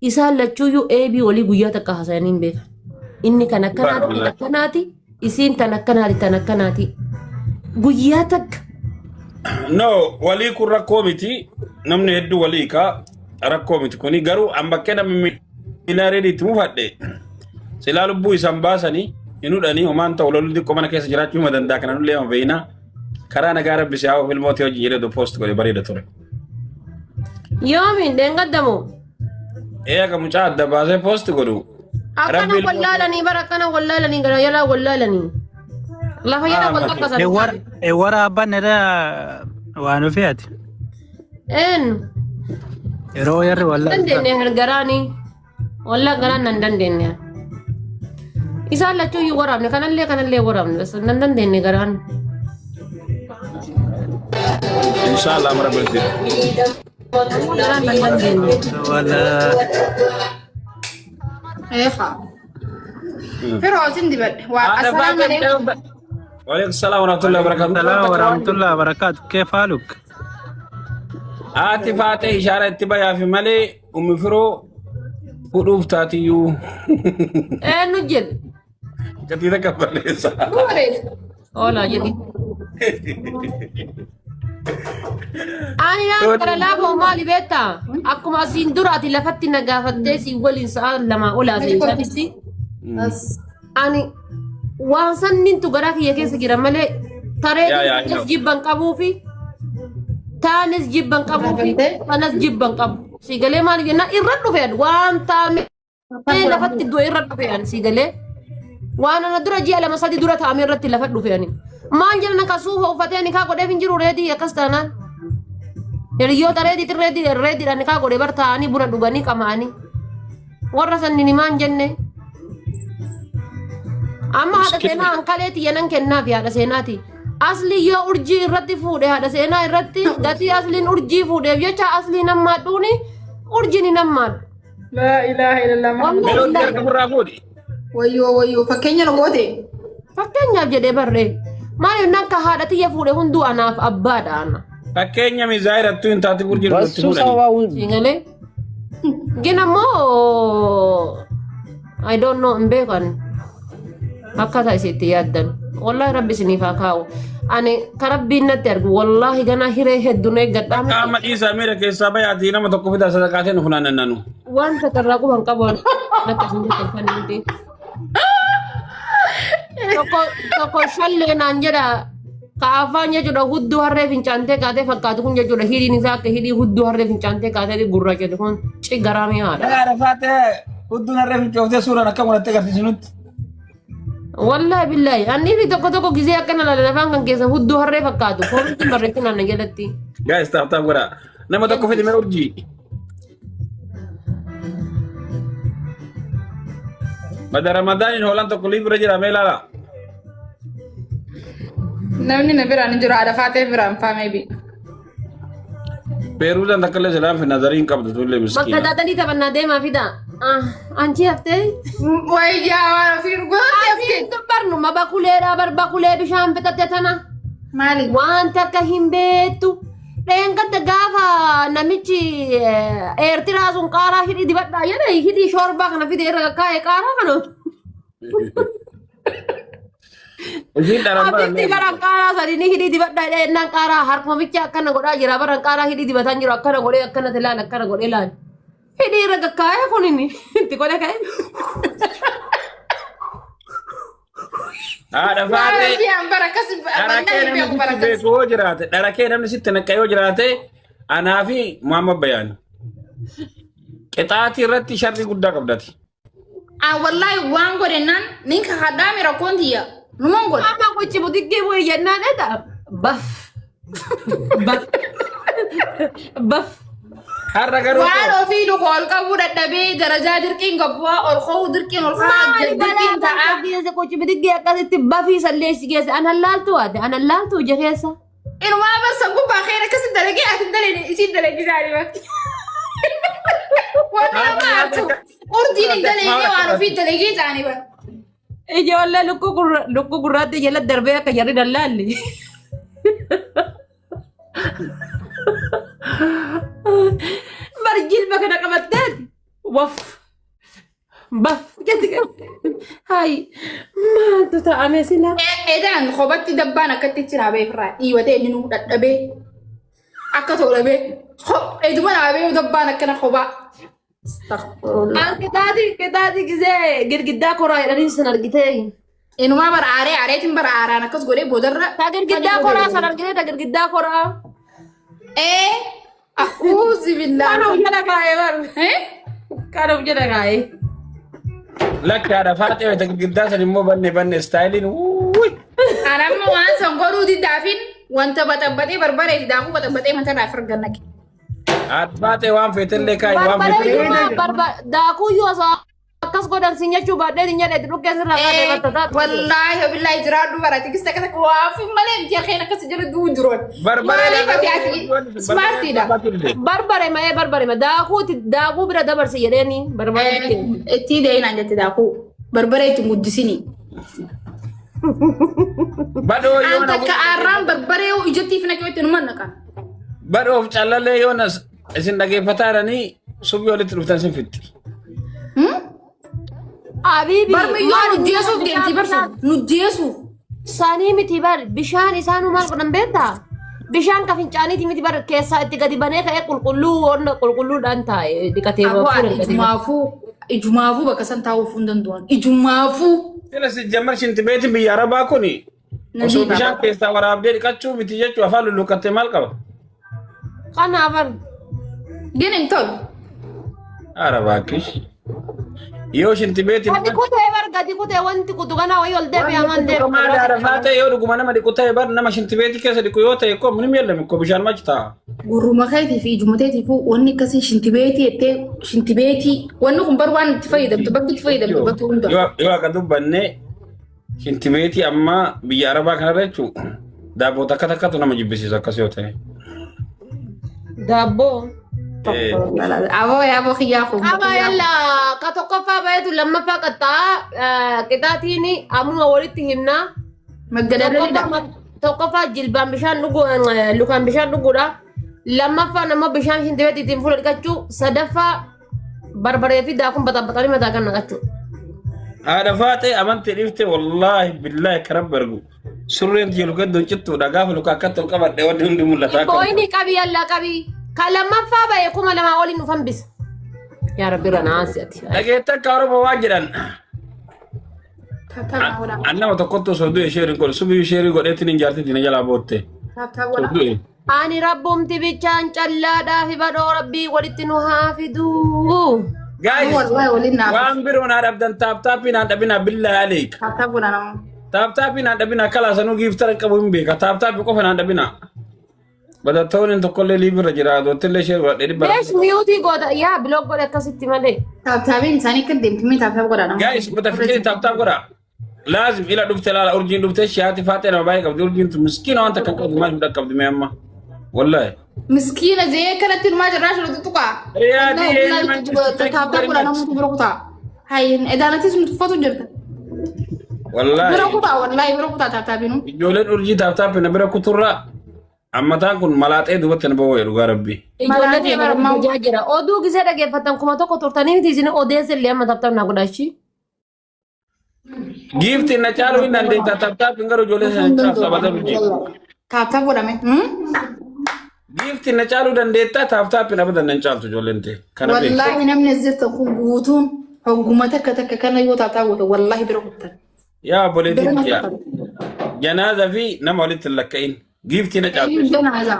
Isaan lachuuyyuu eebii walii guyyaa takka haasayanii hin beekan. Inni kan akkanaati, kan akkanaati, isiin tan akkanaati, tan akkanaati. Guyyaa takka No, walii kun rakkoo miti. Namni hedduu walii kaa rakkoo miti kuni garuu an bakkee namni miilaa reedii itti mufadhe silaa lubbuu isaan baasanii hin hudhanii homaan ta'u lolli xiqqoo mana keessa jiraachuu hima danda'a kana nullee hima beeyna. Karaa nagaa rabbi si haa ofu ilmoo ta'e hojii jedhee post godhe bareeda ture. Yoomiin dheengaddamoo? Ee akka mucaa adda baasee post godhu. Akkana Rabbi ilmoo wallaalanii bara akkana wallaalanii gara jalaa wallaalanii. Lafa jala wal qaqqasan. Ewwara abbaan irra waan ofii ati. Eenyu? Yeroo yarri wallaalu. Dandeenye garaanii. Wallaa garaan nan dandeenye. Isaan lachuu hin waraabne kanallee kanallee waraabne bas nan dandeenye garaan. Inshallah mara bulti. Garaan nan dandeenye. Wala Eefa. Firoo isin dibadhe. Waa Haadha assalaamu Faaxee alaikum. Waalaikum salaam warahmatullahi wabarakatuh. Salaam warahmatullahi wabarakatuh. Keef haaluk? Haati Faaxee ishaara itti bayaafi malee ummi firoo hudhuuf taatiyyuu. Eenyu jedhe? Gatii takka balleessa. Oolaa jedhi. Ani naan gara laafoo maali beektaa? Akkuma asiin dura ati lafatti na gaafattee si waliin sa'a lamaa ol haasa'e sanitti ani waan sannintu garaa kiyya keessa jira malee taree Yaa, yaa, I know. jibban qabuufi taanis jibban qabuufi kanas jibban qabu. Si galee maali jennaan irra dhufe waan taame lafatti du'e irra dhufe ani si galee waan ana dura ji'a lama sadi dura taa'ame irratti lafa dhufe ani. Maal jedhan akka suufa uffatee nikaa godheef hin jiru reedii akkas taanaan. Hiriyoota reediitiin reedii reediidhaan nikaa godhe bar taa'anii buna dhuganii qama'anii. Warra sanniin himaan jenne. Amma haadha seenaa hankalee tiyya nan kennaafi haadha seenaati. Asli yoo urjii irratti fuudhe haadha seenaa irratti gatii asliin urjii fuudheef jecha asliin hammaadhuuni urjiin hin hammaadhu. Laa ilaaha illallah Muhammad. Wallahi Melooti billahi. harka ofirraa fuudhi. Wayyoo wayyoo fakkeenya nu goote. Fakkeenyaaf jedhee barree. Maal jennaan ka haadha tiyya fuudhe hunduu anaaf abbaadha ana. Fakkeenya miizaayirattuu hin taate urjii itti Bassuu fuudhanii. sababaa Siingalee. Gin ammoo I don't know hin beekan akkaataa isin itti yaaddan. Wallaahi rabbi isiniif haa kaa'u. Ani ka rabbiin natti argu wallaahi ganaa hiree hedduun eeggadhaa miti. Qaama dhiisaa miira keessaa bayaatii nama tokko fidaa sadaqaateen nu funaannannu. Waan takka irraa quban qabu akka isin jettan kan miti. Tokko tokko shallee naan jedha ka afaan jechuudha hudduu harree fincaantee kaatee fakkaatu kun jechuudha hidhiin isaa akka hidhii hudduu harree fincaantee kaatee gurraachatu kun cigaraa mi'aadha. Haadha Faaxee hudduun harree fincooftee suuraan akka mul'atte agarsiisnutti. Wallaahi billaahi annii fi tokko tokko gizee akkana laalan afaan kan keessa hudduu harree fakkaatu koomitiin barreessinaan na jalatti. Guys, taaf taaf godhaa. Nama tokko fidi mee urjii. Bada Ramadaaniin hoolaan tokko liif bira jira mee ilaala. Namni na biraan hin jiru haadha faatee biraan faa maybe. Peeruudhaan takka illee silaan fi nazarii hin qabdu tullee Bakka miskiina. daadanii taphannaa deemaa fida. Anchi haftee. Wayyaa waan ofii gooti haftee. Asiin dubbarnu ma bakuleedha bar bakulee bishaan fixatte tana. Maali? Waan takka hin beektu. Dheengadda gaafa namichi Eertiraa sun qaaraa hidhii dibadhaa jedhe hidhii shoorbaa kana fide irra kaa'e qaaraa kana. Isiin dharan Abditti bara qaaraa sadi ni hidhii dibadhaa jedhee innaan qaaraa harkuma bicha akkana godhaa jira bara qaaraa hidhii dibataa jiru akkana godhee akkana laal akkana godhee laal. Hidhii irra kakkaa'ee kun inni itti godhe ka'e. Haadha Faaxee. Fi an bara akkas Dharakee wallahi fi namni an bara sitti akkas. beeku yoo jiraate, dharakee namni sitti naqqa yoo jiraate, anaa fi Muhammad Bayaan. Qixaatii irratti sharrii guddaa qabdati. Ah wallahi waan godhennaan nin kakadhaa mi rakkoon tiyya. Numan godhe. Amma gochi budiggee bu'e jennaan eta baf baf baf. Har'a garuu Waan ofii luka ol qabuu dadhabee darajaa dirqiin gabbu'aa ol ka'uu dirqiin ol ka'aa Maali balaa dirqiin kan ta'aa. geesse gochi bidiggee akkasitti bafii sallee si geesse an hallaaltu waate an hallaaltu ija keessa. Inumaa barsan gubbaa keen akkasi dalagee ati hin dalagine isiin dalagee zaaliba. Wanni nama aartu urjiin hin dalagne waan ofii dalagee ta'anii bara. Ijoollee lukkuu gurraatti jala darbee akka jarri dallaalli. Bar jilba kana qabatteeti. Waf baf jetti. Hayi, maaltu ta'ame sila? Edaan kophatti dabbaan akkatti itti naa ba'e ofirraa dhiibatee inni nuu dhadhabee akka ta'u dhabee eduma naa ba'e dabbaan akkana kophaa. Astaghfirullah. An qixaaxii qixaaxii gisee girgiddaa koraa jedhanii san argitee. Inumaa bara aaree aareetiin bara aaraan akkas godhee boodarra. Ta girgiddaa koraa san argitee, ta girgiddaa koraa. Ee a'uuzi billaa. Kan of jala kaa'ee bar. Kan of jala kaa'ee. Lakki haadha faaxee wayita girgiddaa san immoo banne banne istaayiliin wuuy. An amma waan san godhuu diddaafin wanta baxabbaxee barbaree fi daakuu baxabbaxee matarraa of argan naqe. Haadha faaxee waan feetellee kaa'i waan Barbaree feetellee. iyyuu barba daakuu iyyuu osoo akkas godhan si nyachuu baadhee si nyadhe dhukkee sirraa kaatee bakka taatu. Wallaahi billaahi jiraadhu bara tikis takka takka waa fi malee biyya keenya akkas jala du'u jiroon. Barbaree Maaliif ati ati smartiidha. Barbare ma'ee barbare ma daakuuti daakuu bira dabarsi jedheeni barbare itti. Itti deeyinaan jette daakuu barbaree itti guddisini. Badhoo An yoona takka aarraan barbaree ijatti fi naqee itti numan naqa. Badhoof calallee yoona isin dhageeffataa jiranii subii walitti dhuftan isin fixxi. Abiibi. Barmiyyoo nu jeesuuf deemti barsu nu jeesuuf. Sanii miti bar bishaan isaanuu maal godhan beektaa? Bishaan ka fincaaniiti miti bar keessaa itti gadi banee ka'ee qulqulluu onna qulqulluudhaan taa'e dhiqatee Aboo fuula ani dhiqatee. ijumaafuu ijumaafuu bakka san taa'uuf hin danda'an ijumaafuu. Sila si jammar shintibeetiin biyya Arabaa kuni osoo bishaan keessaa waraabdee dhiqachuu miti jechuu afaan lulluqqattee maal qaba? Kanaaf bar Gin hin tolu. Arabaa kish. Yoo shintibeetiin gadi kutee bar gadi kutee wanti kutu kanaa wayii ol deebi'ee amaan deebi'e. Maal arafaa ta'e yoo dhuguma nama dhiqu ta'e bar nama shintibeetii keessa dhiqu yoo ta'e koo minim yeellame koo bishaan machi ta'a. Gurruma keetii fi ijuma keetiif wanni akkasii shintibeetii jettee shintibeetii wanni kun bar waan itti fayyadamtu bakki itti fayyadamtu bakki hunda. Yoo akka dubbanne shintibeetii amma biyya Arabaa kanarra jechuun daabboo takka takkatu nama jibbisiisa akkas yoo ta'e. Daabboo. Aboo yaaboo kiyyaa kun. Qaba yalla ka tokkoffaa baheetu lammaffaa qaxxaa qixaatiin ammuma walitti himnaa. Maggadallee Tokkoffaa jilbaan bishaan dhuguu lukaan bishaan dhuguudha. Lammaffaan ammoo bishaan shintibeetii ittiin fuula dhiqachuu. Sadaffaa barbaree fi daakuun baxaxaxanii mataa kan naqachuu. Haadha faaxee amantii dhiifte wallaahi billaahi akka rabbi argu. Surreen tiyya luka iddoon cittuudha gaafa luka akkatti ol qabadhe wanni hundi mul'ata akka. Booyini qabi yalla qabi. Ka lammaffaa bahe 2000 oliin dhufan bisa. Yaa Rabbi irra naa ansi ati. Dhageette akka Oromoo waan jedhan. An nama tokkotti osoo du'e sheerii godhe subii sheerii godheetiin hin jaartiin tina jalaa bootte. Osoo du'e. Ani rabbumti bichaan callaadhaa fi badhoo rabbii walitti nu haa fiduu. Guys, Wallahi waliin naaf. waan biroo naa dhabdan tap tapii naan dhabinaa billaa aleek. Tap tap godha nama. Tap tapii naan dhabinaa kalaasanuu gifter qabu hin beeka. Tap tapii qofa naan dhabinaa. Badattoonni tokkollee live irra jira. Doottillee share godhadhee dhibba. Beesh mute goota yaa block godhe akkasitti malee. Tap tapiin isaanii akka deemti mee tap tap godha nama. Guys, bata fikiri tap tap godha. Laazim ila dhufte laala urjiin dhufte shaati faaxee nama baay'ee qabdi urjiin tun miskiina waan takka hin qabdu maal hin qabdi mee amma. Wallahi. Miskiina jee kanatti ilmaa jirraa shiru tuttuqaa. Riyaadii eenyu manchis Tap tap godha namoota bira kutaa. Hayin edaanatis nu tuffatu jirta. Bira Wallahi. kutaa wallahi bira kutaa tap tapiinu. Ijoolleen urjii tap tap na bira kuturraa ammataan kun malaaxee duubatti na boo'e dhugaa rabbi. Ijoollee Malaaxee ta'e barmaa. barbaachaa jira. Oduu gisee dhageeffatan 1000 turtanii miti isin odeessa illee amma tap tap naa godhachi. Giiftiin na caaluu hin dandeetta tap tap hin garuu ijoollee sana caaluu sabata urjii. Tap tap godhame. Giiftiin na caaluu dandeetta tap tap hin abadan nan caaltu ijoolleen ta'e. Kana beeku. Wallaahi namni as jirtan kun guutuun hogguma takka takka kana yoo tap tap goote wallaahi bira kuttan. Yaa obboleettiin Bira tiyya. kuttan. Janaaza fi nama walitti hin lakka'in. Giiftii na caaltu. Janaaza.